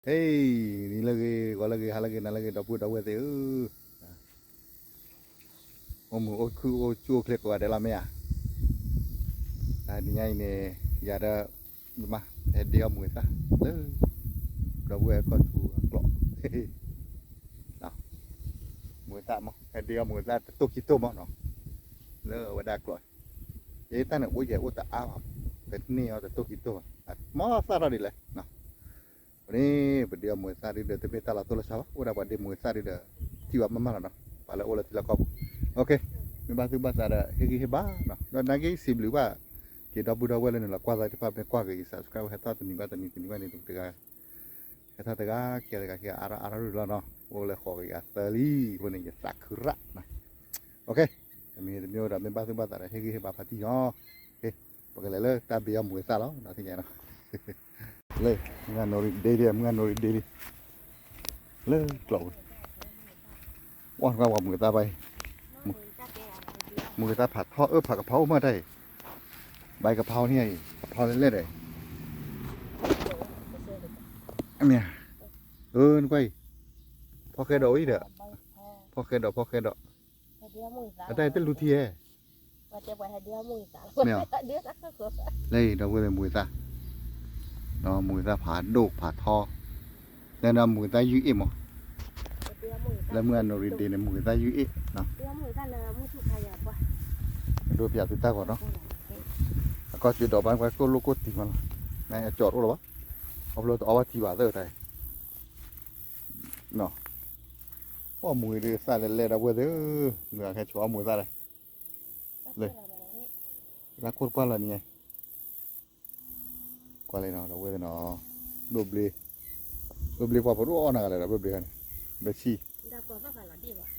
ဟဲ, နံၤလၢအဂ့ၤ ဂီၤလၢအဂ့ၤ ဟါလၢအဂ့ၤ နၤလၢအဂ့ၤ ဒီပုၢ်ဒီဝဲၢ်သ့ၣ်ဧၢ, အိၣ်မုာ်အိၣ်ခုၣ်အိၣ်ဆူၣ်အိၣ်ချ့ကိးဂၤဒဲးလီၤမ့ၢ်ဧါ, တနံၤညါအံၤန့ၣ် ယၤဒီး ယမါ ဟဲဒ့အီၣ်မူၤဂ့ၤသၣ် လၢ ဒီပုၢ်ဝဲၢ်ကီၢ်ထူအကျိး မူၤဂ့ၤသၣ်မး ဟဲဒ့အီၣ်မူၤဂ့ၤသၣ်တတိၢ်ခံတိၢ်မးနီၤ, လၢအဝဲဒၣ်ကျိး, ယတၢ်န့ၣ်အိၣ်ယဲအိၣ်တအါဘၣ်, တန့ၢ်အီၤတတိၢ်ခံတိၢ်ဘၣ်, မ့ၢ်သၣ်ထီၣ်ဒ်လဲၣ်, အဃိန့ၣ် ပဒ့အီၣ်မူၤဂ့ၤသၣ်ဒ်ဒီး တမ့ၢ်တၢ်လီၤတိၢ်လီၤဆီဘၣ်, အိၣ်ဒၣ်ပှၤဒ့မူၤဂ့ၤသၣ်ဒ်ဒီး ထံၣ်ဘၣ်မးမးလီၤနီၤ, ပှၤလၢအိၣ်လၢထံလီၢ်ကီၢ်ပူၤ, မ့ၢ်ဘၣ်သူၣ်ဘၣ်သးဒီး ဟ့ၣ်ဂံၢ်ဟ့ၣ်ဘါနီၤ, ဒီးနာ်က့စံးဘျုးဘၣ် က့ၤဒီပုၢ်ဒီဝဲၢ်လၢနုာ်လီၤကွၢ်သးသ့ၣ်တဖၣ် မ့ၢ်ကွၢ်က့ၤယ subscribe ဟဲထီၣ်တနံၤဘၣ်တနံၤ တနံၤဘၣ်တနံၤတဂၤ ဟဲထီၣ်တဂၤခံဂၤတဂၤခံဂၤအါထီၣ်အါထီၣ်ရူၢ်လီၤနီၤ, အိၣ်လၢဃိးကယၤသၢလံ, အဃိန့ၣ်ယသးခုရၣ်နီၤ, တမံၤတမံၤဒီး မ့ၢ်ဘၣ်သူၣ်ဘၣ်သးဒီး ဟ့ၣ်ဂံၢ်ဟ့ၣ်ဘါဖါတံၢ်နီၤ, ပကလဲၤလၢတၢ်ဘ့အီၣ်မူၤဂ့ၤသၣ်လီၤ သ့ၣ်ညါနီၤ, လၢ မုၢ်ဂၤနီၣ်ရံၣ်ဒ့ဒ့ မုၢ်ဂၤနီၣ်ရံၣ်ဒ့ဒ့ လၢကျိးဝဲ အီၣ်နကွၢ်ပှၤမူၤဂ့ၤသၣ်ဘၣ်အံၤ, မူၤဂ့ၤသၣ်ဖးထီ အၢ ဖးကဖီအိၣ်မးတၢ်အံၤ, ဘၣ်ကဖီန့ၣ်အံၤ ကဖီလဲၣ်လဲၣ်ဒီး, မ့ၢ်, အၢ နကွၢ်အံၤ, ဖီဃဲဒီးအိၣ်အံၤဒီး, ဖီဃဲဒီး ဖီဃဲဒီး, အတၢ်အံၤတလူၤထံဧဲ မ့ၢ်, လၢအံၤဒီပုၢ်ဝဲၢ်မူၤဂ့ၤသၣ်, ဒီးမူၤဂ့ၤသၣ်ဖးဒိၣ်ဖးထီ, လၢဒီးမူၤဂ့ၤသၣ်ယုၢ်အ့ၣ်မး, လၢမုၢ်ဂၤနီၣ်ရံၣ်ဒ့န့ၣ် မူၤဂ့ၤသၣ်ယုၢ်အ့ၣ်, ဒိပၠးသုတၢ်ဂီၤနီၤ, အကီၢ်စ့ဒီးဘၣ်ကွၢ်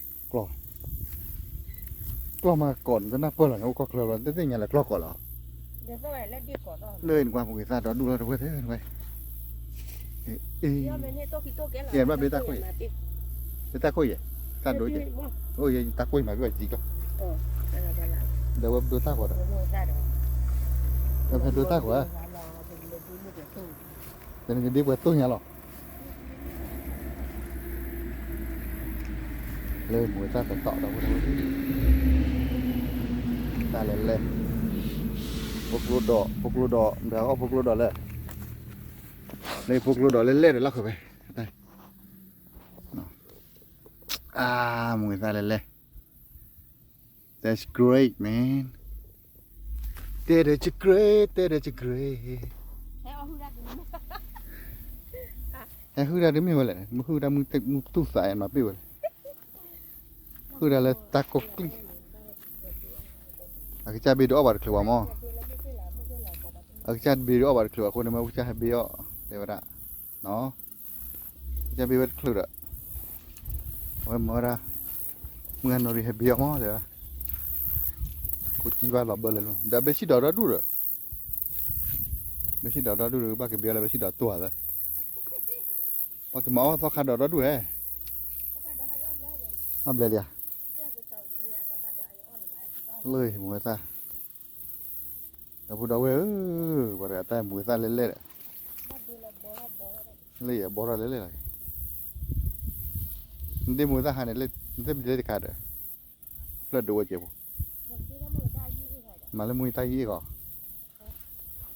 ကိၢ်လိၣ်ကိၢ်တံၢ်မးလီၤ, နအကၠီတအိၣ်လၢၤဘၣ်, အဖျိတအီဘၣ်ထံဘၣ်သၢတၢ်အံၤ ပှၢ်မူၤဂ့ၤဒုးသၣ်လဲၤလဲၤဒီပုၢ်ဝဲၢ်သ့ၣ်ဧၢ, မုၢ်ဂၤခဲဆှီအီၣ်မူၤသၣ်လဲၣ်, လၢ, တၢ်ခိၣ်တပှၢ်လီၤန့ၣ်, ကွၢ်လံနီၤ ဒီပုၢ်ဝဲၢ်သ့ၣ်နီၤ, ဒိၣ်ဘျ့, ဒိၣ်ဘျ့ပှၢ်ဖိဒိၣ်အီၣ်နၤဂၤလဲၣ်ဒီး ဒိၣ်ဘျ့ခါန့ၣ်, ဘဲဆံ, ကျီၢ် ကျီၢ်မးကိးနတနၢ်ပၢၢ်လီၤန့ၣ် အိၣ်ကီၢ်ချၢလီၤ တသ့ၣ်ညါလၢကျီၢ်ကိးလီၤ, လၢနကွၢ်မူၤဂ့ၤသၣ်ဒီဒူၣ်လီၤ တဝဲၢ်သ့ၣ်နကွၢ်, အ့ၣ်, ဘၣ်ဘ့တၢ်ခိၣ်ယဲၢ်, တၢ်ခိၣ်ယဲၢ်, တၢ်ဒိယဲၢ်, အိၣ်ယဲၢ်တၢ်ခိၣ်ယမး ဘၣ်ယံၤကီၢ်, ဒီးဝဲဒိတၢ်ခိၣ်ဒီး, ဒီးဖဲဒိတၢ်ခိၣ်ဧါ တနကဒ့ပှဲၤတိၢ်ညါလီၤ, လၢမူၤဂ့ၤသၣ်တတီၤဒီးဝဲ, တၢ်လဲၤလဲၤ, ဖိကျိဒီး ဖိကျိဒီး ဒီးအီၣ်ဖိကျိဒီးလဲၣ်, လၢဖိကျိဒီးလဲၤလဲၤဒီးလီၢ်ဃုာ်ဖဲ, အါ, မူၤဂ့ၤသၣ်လဲၤလဲၤ, That's great, man. တဲဒၢး great, တဲဒၢး great. ဟဲဟုၣ်တၢ်တမ့ၢ်ဝဲလဲၣ်, မ့ၢ်ဟုၣ်တၢ်မုၢ်တူၢ်သးမၤပ့ၢ်ဝဲလဲၣ်, ဟုၣ်တၢ်လၢတၢ်ကိၢ်ကျံၢ်, အကစၢ်ဘ့ၣ်ဒုးအီၣ်ဘၣ်တချုးဘၣ်မး, အကစၢ်ဘ့ၣ်ဒုးအီၣ်ဘၣ်တချုးဘၣ်အဃိန့ၣ် မ့ၢ်အကစၢ်ဟဲဘ့ၣ်အီၣ်, တဲဝဲဒၣ် ကစၢ်ဘ့ၣ်ဝဲတချုးဒီး, အဝဲမၤဝဲဒၣ်, မုၢ်ဂၤနီၣ်ရံၣ်ဟဲဘ့ၣ်အီၣ်မး တဲဝဲဒၣ်, ခိၣ်ကံဘၣ်လီၤဘၢလၢ, ဒီးဘဲဆံၣ်ဒီးဒီဒူၣ်ဒီး, ဘဲဆံၣ်ဒီးဒီဒူၣ်ဒီး ဘၣ်ကဘ့ၣ်အီၣ်လၢဘဲဆံၣ်ဒီးတိၢ်သၢ, ပှၤကမၤအီၣ်သီခါဒီးဒီဒူၣ်ဧဲ, အဘျဲၣ်လံဧါ, လၢမူၤဂ့ၤသၣ် ဒီပုၢ်ဒီဝဲၢ်ဧၢ, ပှၤတဂၤတၢ်မူၤဂ့ၤသၣ်လဲၤလဲၤဒီး, လၢယဘီထီၣ်လဲၤလဲၤလီၤ, နဒ့မူၤဂ့ၤသၣ်ဟါန့ၣ် နသ့ၣ်ဘျ့လၢတခါဒီး, ဖျၢၣ်ဒိဝဲကဲပူၤ, မၤလၢမူၤဂ့ၤသၣ်ယုၢ်အ့ၣ်ဂီၢ်,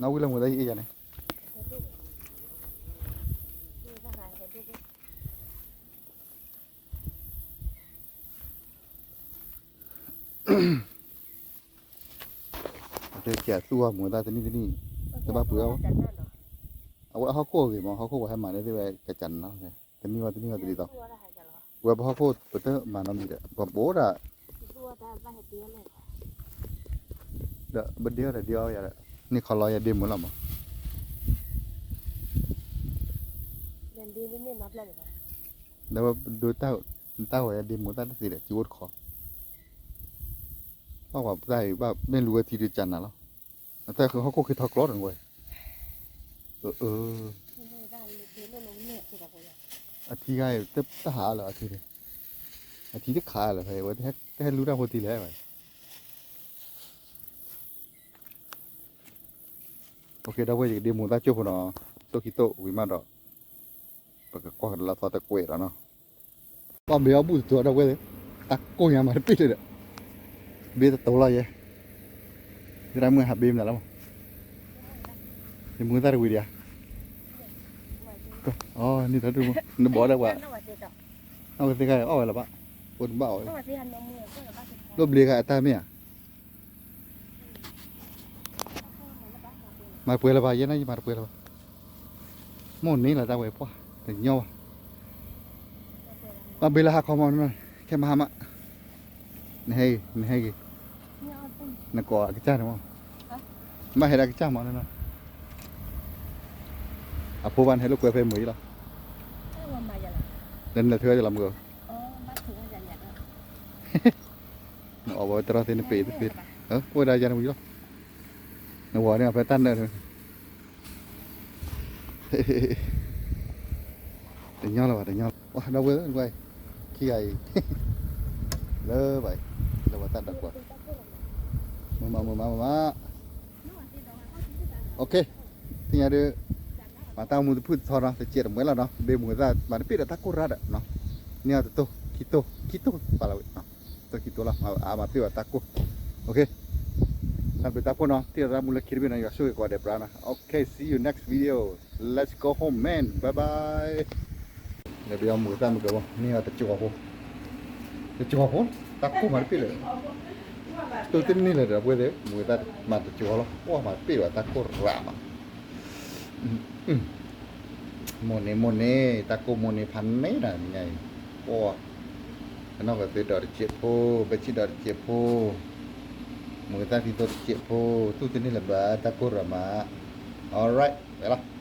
နီၣ်ဝံၤလၢမူၤဂ့ၤသၣ်ယုၢ်အ့ၣ်ယၤန့ၣ် ကဲသူၣ်အီၣ်မူၤသၣ်တနံၣ်တနံၣ်, တဘၣ်ပှ့ၤအီၣ်, အဝဲဟီၣ်ခိၣ်အဂ့ၤမး ဟီၣ်ခိၣ်ပှၤဟဲမၤန့ၢ်သ့ၣ်ဝဲကကနၤနီၤ, တနံၣ်ဝဲတနံၣ်ဝဲတဒ်သိး, ဝဲပဟီၣ်ခိၣ်ပတမၤနီတမံၤဒီး ပှၤပိာ်ဒၣ်, ဒီးပဒ့အီၣ်ဒီးဒ့အီၣ်ယၤဒီး, န့ၢ်ခီလီၤယၤဒ့မုာ်လီၤမး, ဒီးဝဲဒိတၢ်ဂီၤယၤဒ့မုာ်သၣ်တသ့ဒီး ကၠိအိၣ်တခီ, ဘၣ်ပှၤပတၢ်အံၤဘၣ်မ့ၢ်လူၤဝဲထံဒုးကနၤလီၤ, အတၢ်ဃုဟီၣ်ခိၣ်ဃ့ထီၣ်ကျီတနဝဲ, အၢ, အထံဂၤအံၤ တဟးလၢၤအထံ, အထံတခးလၢၤဖဲ ဝဲတဟဲလူၤတၢ်ဖိတံၢ်လဲၣ်, ဒီပုၢ်ဝဲၢ် ယကဒ့မူၤသၣ်ကၠိၢ်ဖိနီၤ, တိၢ်ခံတိၢ်ဝံၤမးဒီး, ပကကွၢ်ကဒီးလၢသီတကွဲးဒီးနီၤ, ပှၤဘ့အီၣ်ဘူၣ်တတိၤဒီပုၢ်ဝဲၢ်သ့ၣ်, တၢ်ကိၢ်ညါမးတပ့ၢ်လၢဒီး, ဘ့တတိၤလီၤယဲ, သရၣ်မုၣ်ဟးဘ့မနုၤလီၤမး, ယမူသၣ်တဝံၤဒံးဧါ, အီၤ န့ၣ်တၢ်ဒူၣ်မး နဘီဒၣ်ပှၤ, နီၢ်ကသ့ၣ်ခါအီၣ်ဝဲလၢၤဘၣ်, အိၣ်တဘၣ်အီၤ, လိၣ်ဘျ့ခါအတၢ်မ့ၢ်ဧါ မၤတပှဲၤလၢၤဘၣ်, ယဲန့ၣ်ယမၤတပှဲၤလၢၤဘၣ်, မိၢ်န့ၢ်လီၤတၢ်ဝဲပှၢ်, တညီဘၣ်, ဘၣ်ဘ့လၢဟါခီမး, ခဲမဟါမး, နဟဲဂ့ၤ, နဟဲဂ့ၤ, နကိးအကစၢ်န့ၣ်မး, ဘၣ်ဟဲဒၣ်ကစၢ်မး, အဖိဘၣ်နဟဲလိာ်ကွဲဖဲမုာ်အံၤလီၤ, ဒီးနလဲၤထုးယလီၤမုာ်ဧၢ နအီၣ်ဘၣ်ဝဲတရီသ့နပ့ၤတသ့, အိၣ်ဝဲဒၣ်ယၤနဝံၤလီၤ, နဝၤန့ၣ်အဖဲတၢ်နၢၣ်, တညီလၢၤဘၣ်, တညီလၢၤဘၣ်, ဒီပုၢ်ဝဲၢ်, ခံဂၤအံၤ, လၢဘၣ်အံၤ, လၢပှၤတၢ်ဒိးကွၢ်, မုာ်မး မုာ်မး မုာ်မး, OK, သ့ၣ်ညါဒုး, မၤတၢ်မူတဖုၣ်တထီနီၤ, တစဲးတမှဲလီၤနီၤ, ဘ့မုာ်သၣ်မၤတပ့ၢ်ဒီးတၢ်ကိၢ်ရၣ်ဒီး, န့ၢ်အီၤတတိၢ်, ခံတိၢ်, ခံတိၢ်ပာ်လီၤဝဲ, တိၢ်ခံတိၢ်လီၤ, အမၤတပ့ၢ်ဘၣ်တၢ်ကိၢ်, OK, တၢ်ဘျုးတၢ်ဖှိၣ်နီၤ, ထံၣ်လိာ်သးမူလၢခံတဘ့ၣ်နီၤ, ယွၤဆိၣ်ဂ့ၤကိးဂၤဒဲးပြးနီၤ, OK, see you next video, let's go home man, bye bye. လဲၤဘ့အီၣ်မုာ်သၣ်မုာ်ကဝီၤ န့ၢ်အီၤတကီၤဖိ, တကီၤဖိ, တၢ်ကိၢ်မးတပ့ၢ်လၢၤ, တိၢ်တန့ၢ်လၢၤဒီးပုၢ်ဝဲၢ်သ့ၣ်, မုာ်သၣ်မၤတကီၤလီၤ, ပှၢ်မၤတပ့ၢ်ဘၣ်တၢ်ကိၢ်ရၣ်မး, မိၢ်န့ၣ် မိၢ်န့ၣ် တၢ်ကိၢ်မိၢ်န့ၣ်ဖးန့ၢ်နၤနံၤညါအံၤ, ပှၢ်, ကနီၢ်ကသ့ဒီးတစဲးဖိ, ဘဲဆံဒီးတစဲးဖိ, မုာ်သၣ်သံသိတစဲးဖိ, တိၢ်တန့ၢ်လၢၤဘၣ်တၢ်ကိၢ်ရၣ်မး, alright, ဝဲလီၤ.